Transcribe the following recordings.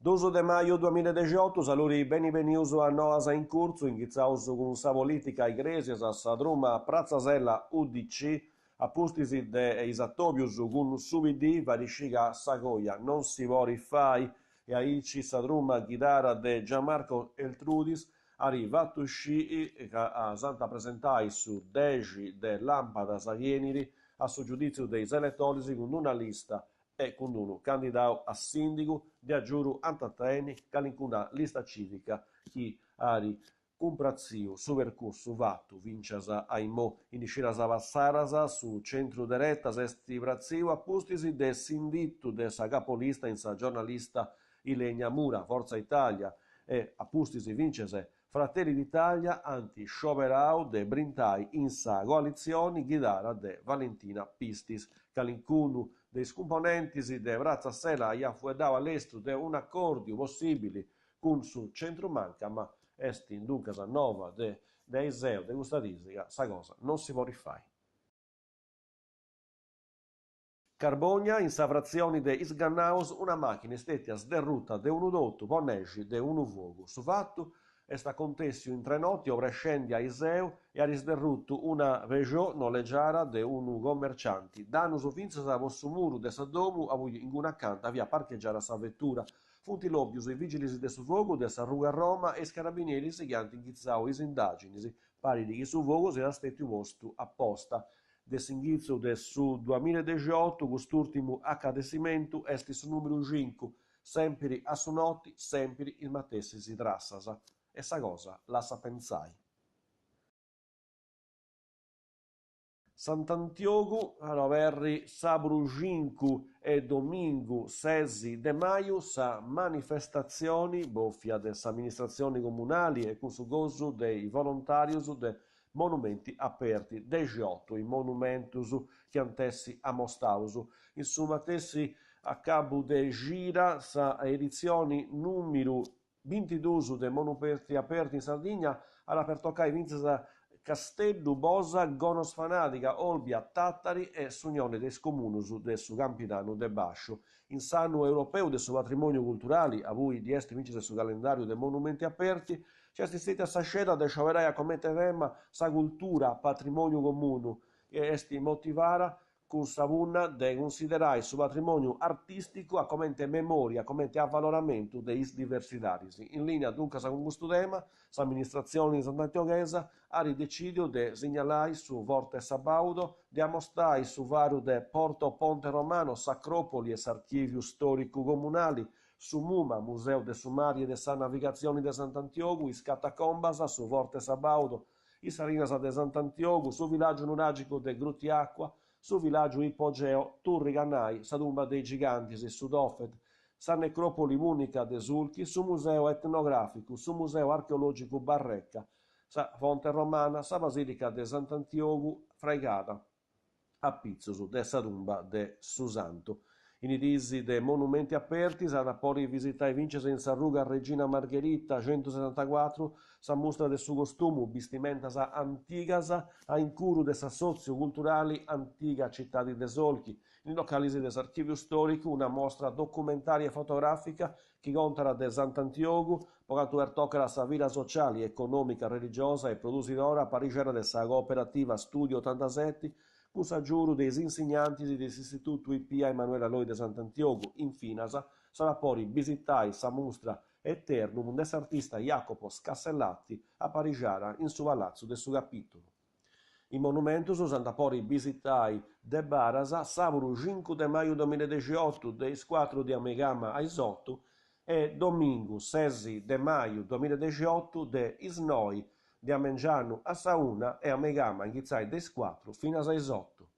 Dus de maju duamillaedexiottu, saludi beni benius a Noas in Curtzu, inghitzaus cun sa polìtica Igrèsias, sa truma Pratza Sella UDC, a pustis de is atòbius cun su PD, fait scì ca sa coja non si podit fai e aici sa truma ghidara de Gianmarco Eltrudis at fatu scì ca s'ant a presentai su dexi de làmpadas chi 'enit a su giudìtziu de is eletoris cun una lista e cun unu candidau a sìndigu, de agiudu ant a tenni calincuna lista cìvica chi at cumpratziu su percursu fatu fincias a imoi. In is cidas passadas su centru dereta s'est pratziu a pustis de s'inditu de sa capolista in sa giornalista Ilenia Mura, Forza Italia, e a pustis fintzas Fratelli d'Italia ant scioberau de brintai in sa coalitzioni ghidara de Valentina Pistis. Calincunu de is cumponentis de Pratza Sella aiat fueddau a lestru de un'acòrdiu possìbili cun su centru-manca, ma est duncas nova de de aiseu de custa diis ca sa cosa non si podit fai. Carbogna, in sa fratzioni de Is Gannaus, una màchina est stètia sderruta de unu totu po nexi de unu fogu. Su fatu est acontèssiu intrenoti obrescendi aiseu e at sderrutu una Peugeot nolegiara de unu commercianti. Dannus fintzas po su muru de sa domu abui inguni acanta fiat parchegiara sa vetura. Funt lòmpius is vìgilis de su fogu de sa ruga Roma e is carabineris chi ant inghitzau is indàginis. Parit chi su fogu siat stètiu postu a posta. De s'inghitzu de su duamillaedexiottu cust'ùrtimu acadessimentu est su nùmeru cincu, sèmpiri a su noti, sèmpiri is matessis trassas. E sa cosa lassat pentzai. Sant'Antiogu at a oberri sàburu cincu e domingu ses de maju sa manifestatzioni bòfia de s'amministratzioni comunali e cun su gosu de is volontàrius de Monumenti Aperti, dexiotu is monumentus chi ant essi amostaus. In su matessi acabu de cida sa editzioni nùmeru bintiduus de Monumenti Aperti in Sardigna at a pertocai fintzas Casteddu, Bosa, Gonnosfanadiga, Olbia, Tàtari e s'Unione de is Comunus de su Campidanu de Bàsciu. In s'annu europeu de su patrimòniu culturali, abui ddi est fintzas su calendàriu de Monumenti Aperti, nc'est stètia sa sceda de scioberai a comente tema sa cultura patrimòniu comunu e est motivada cun sa punna de cunsiderai su patrimòniu artìsticu a comente memòria, comente avaloramentu de is diversidadis. In lìnia duncas cun custu tema, s'amministratzioni sant'antioghesa at decìdiu de signalai su Forte Sabaudo, de amostai su faru de Porto Ponte Romano, s'Acròpoli e s'Archìviu Stòricu Comunali, su MUMA, Museu de su Mari e de sa Navigatzioni de Sant'Antiogu, is Catacombas, su Forte Sabaudo, is Salinas de Sant'Antiogu, su Villàgiu Nuràgicu de Grutiàcua, su Villàgiu Ipogeo, Turri Cannai, sa Tumba de is Gigantis, su Tofet, sa Necròpoli Pùnica de Sulchi, su Museu Etnogràficu, su Museu Archeològicu Barreca, sa Fonte Romana, sa Basìlica de Sant'Antiogu fraigada a pitzus de sa tumba de su santu. In is diis de Monumenti Aperti s'at a podi visitai fintzas in sa ruga Regina Margherita centusetantacuatru sa mustra de su costumu, bistimentas antigas a incuru de s'assòtziu culturali Antiga Citadi de Solchi. In is localis de s'Archìviu Stòricu una mostra documentària e fotogràfica chi contat de Sant'Antiogu po cantu pertocat sa vida sociali, econòmica, religiosa e produsidora aparixada de sa cooperativa Studio Otantaseti cun s'agiudu de is insignantis de s'Istitutu Ipia Emanuela Loi de Sant'Antiogu. Infinas, s'at a podi bisitai sa mustra Eternum de s'artista Jacopo Scassellati aparixada in su Palatzu de su Capìtulu. Is monumentus s'ant a podi bisitai de badas sàburu cincu de maju duamillaedexiottu de is cuatru de a meigama a is otu e domingu ses de maju duamillaedexiottu de is noi de a mengianu a sa una e a meigama a inghitzai de is cuatru finas a is otu.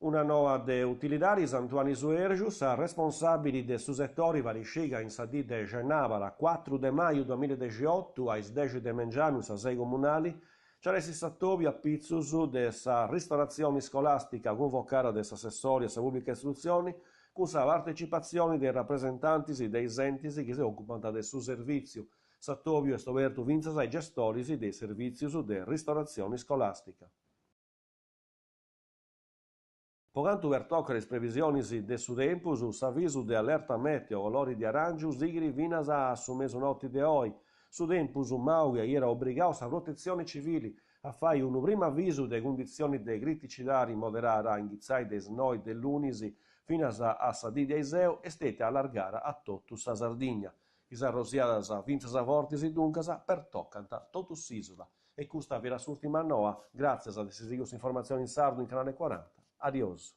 Una noa de utilidadi, Santuanni Suergiu, sa responsàbili de su setori fait scì ca in sa dì de cenàbara, cuatru de maju duamillaedexiottu, a is dexi de mengianu in sa sei comunali, nci at essi s'atòbiu a pitzus de sa ristoratzioni scolàstica cunvocada de s'assessori a sa pùblica istrutzioni cun sa partecipatzioni de is rapresentantis de is entis chi si òcupant de su servìtziu. S'atòbiu est obertu fintzas a is gestoris de is servìtzius de ristoratzioni scolàstica. Po cantu pertocat is previsionis de su tempus, s'avisu de allerta meteo colori de aràngiu sighit finas a su mesunoti de oi. Su tempus mau chi aiat obrigau sa Protetzioni Civili a fai unu primu avisu de cunditzioni de criticidadi moderada a inghitzai de is noi de lunis finas a sa dì de aiseu est stètia allargada a totu sa Sardigna. Is arrosiadas fintzas fortis duncas pertocant totu s'ìsula. E custa fiat s'ùrtima noa, gràtzias de essi sighiu s'informatzioni in sardu in Canale Cuaranta. Adiosu.